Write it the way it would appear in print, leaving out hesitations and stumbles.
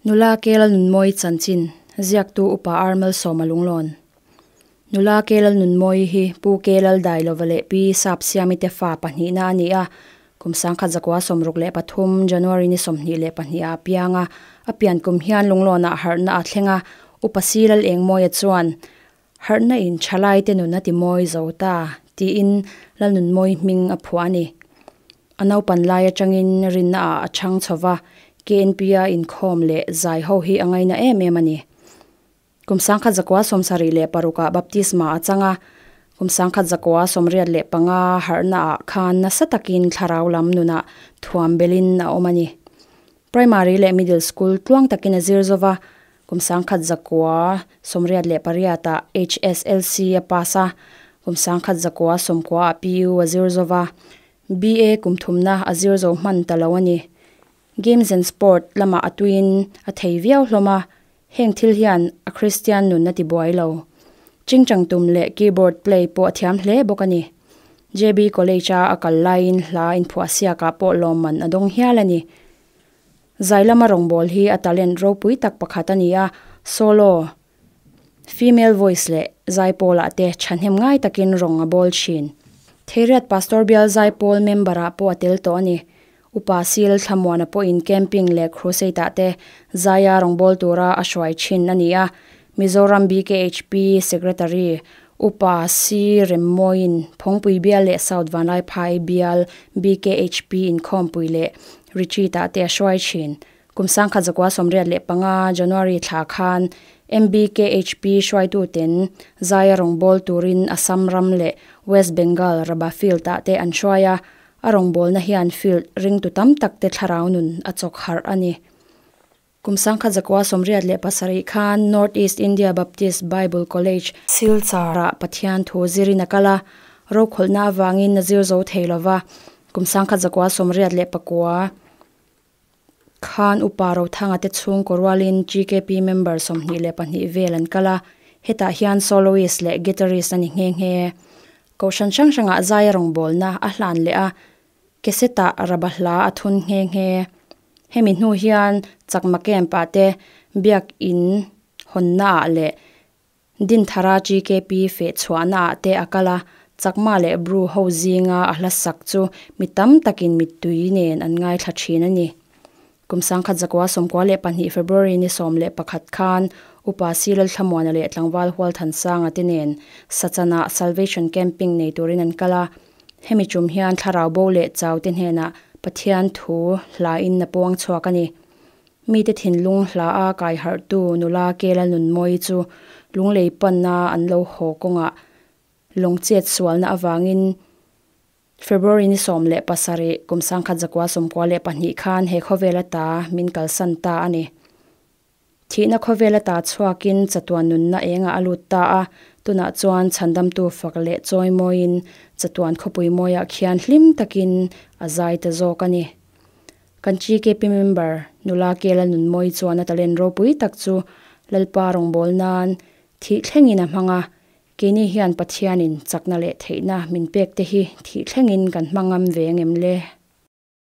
Nula Kelal Nunmawi chanchin ziaktu Upa Ar Malsawma Lunglawn. Nula Kelal Nunmawi hi Pu Kelal Dailova leh Pi Sapsiami te fa pahnihna a ni a, kum 1963 January ni 22 ah a piang a, a pian kum hian Lunglawnah harhna a thleng a, Upa Silal Engmawia chuan Harhna in thalaite nun a ti mawi zo ta tiin Lalnunmawi hming a phuah a ni. A naupan lai atangin rinna ah a chhang chho va, KNP-a inkhawm leh zai ho hi a ngaina em em a ni. Kum 1976 ah baptisma a chang a, kum 1985 harhna ah khan nasa takin thlarau lam nunah thuam belin a awm a ni. Primary leh Middle School tluang takin a zir zo va, kum 1988 ah HSLC a pass a, kum 1990 ah PU a zir zo va, BA kum thumna a zir zo hman ta lo a ni. Games and Sport lamah a tuiin a thei viau hlawm a, heng thil hian a Kristian nun a ti buai lo. Chingchang tum leh keyboard play pawh a thiam hle bawk a ni. JB College-a a kal laiin hla inphuah siakah pawh lawmman a dawng hial a ni. Zai lama rawngbâwl hi a talent ropui tak pakhat a ni a, solo, female voice leh zaipawlah te thahnem ngai takin rawng a bawl thin. Theiriat Pastor Bial Zaipawl member-ah pawh a tel tawh a ni. Upa Sil Thlamuana pawhin camping leh crusade-ah te zaia rawngbâwl tura a hruai thin a ni a, Mizoram BKHP Secretary Upa Si Remmawiin Phawngpui Bial leh South Vanlaiphai Bial BKHP inkhawmpui leh retreat-ah te a hruai thin. Kum 1985 January thla khan MBKHP hruaituten zaia rawngbâwl turin Assam ram leh West Bengal Raba Field-ah te an hruai a, a rawngbâwlna hian field ringtu tam takte thlarau nun a chawk harh a ni. Kum 1987 khan North East India Baptist Bible College, Silchar-ah Pathian thu zirin a kal a, rokhawlhna avangin a zir zo thei lo va, kum 1989 khan Upa Rothanga te chhungkaw rualin GKP member 22 vel an kal a, hetah hian soloist leh guitarist a ni nghe nghe. Kohhran hrang hrangah zai a rawngbawlna a hlan leh a, Cassette-ah raba hla a thun nghe nghe. Hemi hnu hian Chakma Camp-ah te Biak In hawnnaah leh Dinthara GKP feh chhuahnaah te a kal a, Chakma leh Bru ho zinga a hla sak chu mi tam takin mittui nen an ngaithla thin a ni. Kum 1992 February ni 11 khan Upa Si Lalthlamuana leh Tlangval Hualthansanga te nen Sachanah Salvation Camping nei turin an kal a, hemi tum hian thlarau bo leh chau te hnenah Pathian thu hla in a puang chhuak a ni. Mite thinlung hla a kai harhtu nula Kela Nunmawi chu lunglei panna an lo haw kawngah lawng chet sualna avangin February ni 17 kum 1992 khan he khawvel ata min kalsan ta a ni. Thihna khawvel ata chhuakin chatuan nunna engah a lut ta a, tunah chuan chhandamtu fak leh chawimawiin chatuan khawpui mawiah khian hlim takin a zai ta zawk a ni. Kan GKP member nula Kela Nunmawi chuan a talent ropui tak chu Lalpa rawngbâwl nan thih thlengin a hmang a, Keini hian Pathianin chakna leh theihna min pek te hi thih thlengin kan hma ngam ve ngem le?